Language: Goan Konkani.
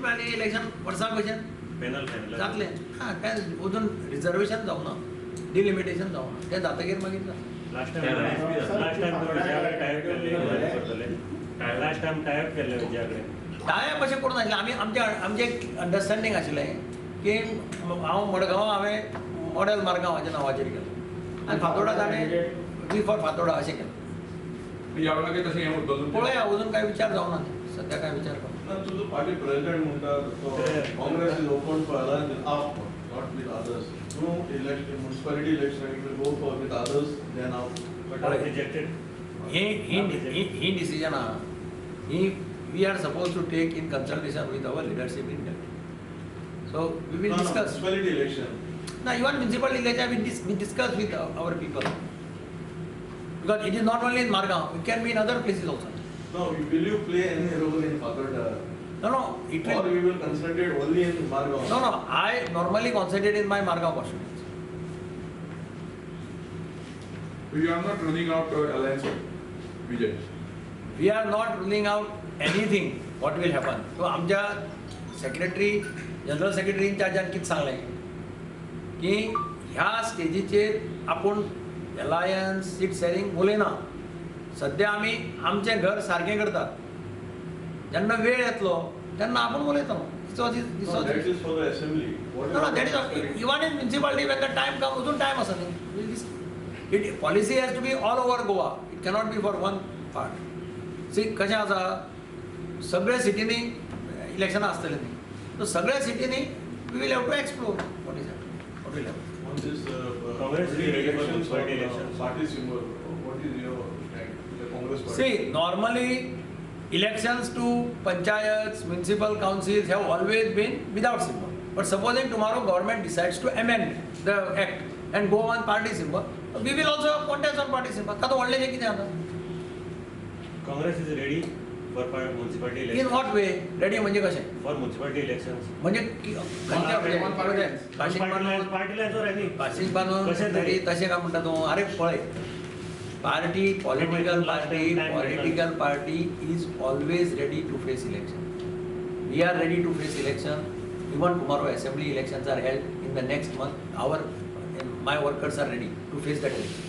म्युनिसिपालिटी इलेक्शन वर्सा भशेन पॅनल फायनल जातलें. हां, काय अजून रिजर्वेशन जावना, डिलिमिटेशन जावना, तें जातकीर मागीर जातलें. लास्ट टायम विजया कडेन टायप केल्ले करतले. लास्ट टायम टायप केल्ले विजया कडेन. टायप अशें करूं नाशिल्लें. आमी आमचें आमचें एक अंडरस्टँडींग आशिल्लें की हांव मडगांव हांवें मॉडेल मारगांव हाच्या नांवाचेर केलें आनी फातोडा ताणें we for Fatorda अशें केलें. ह्या वेळार तशें हें उरतलें. पळोवया, अजून काय विचार जावना, सद्या काय विचार करूं. ना, तुजो पार्टी प्रेसिडेंट म्हणटा तो Congress is open for alliance with AAP, not with others. No election, municipality election, it will go for with others than AAP. But rejected. ही ही ही ही डिसिजनां ही we are suppose to take in consultation with our leadership in Delhi, so we will discuss. Municipality election. ना, even municipal election we discuss with our people, because it is not only in Margao, it can be in other places also. No, will you play any role in Fatorda? No, it Or will you will concentrate only in Margao? No, I normally concentrate in my Margao constituency. You are not running out alliance Vijay. We are not ruling out anything, what will happen. So आमच्या सेक्रेटरी, जनरल सेक्रेटरी इनचार्जान कितें सांगलें की ह्या स्टेजीचेर आपूण अलायन्स, सीट शेअरिंग उलयना. सद्या आमी आमचें घर सारकें करतात, जेन्ना वेळ येतलो तेन्ना आपूण उलयतलो. This No, was that is for the assembly. What No, about that is municipality? Even in municipality, when the time comes, अजून टायम आसा न्ही. It policy has to be all over Goa, it cannot be for one part. See, कशें आसा, सगळ्या सिटींनी इलेक्शनां आसतलीं न्ही, सो सगळ्या सिटींनी we will have to explore what is what will have. On this Congress is ready for elections municipality on, elections. Party symbol, what is your stand? The Congress party? See, normally elections to panchayats, municipal councils have always been without symbol. But supposing tomorrow government decides to amend the act and go on party symbol, we will also contest on party symbol. तातूंत व्हडलें कितें आसा? Congress is ready for municipality in election. What way ready म्हणजे कशें? For municipality elections. म्हणजे खंयच्या भाशीक बांदून पार्टी लायन्स ऑर एनी. भाशीक बांदून कशें तरी. रेडी तशें काय म्हणटा तूं? अरे पळय, party, political party, political party is always ready to face election. We are ready to face election. Even tomorrow assembly elections are held in the next month, our my workers are ready to face that election.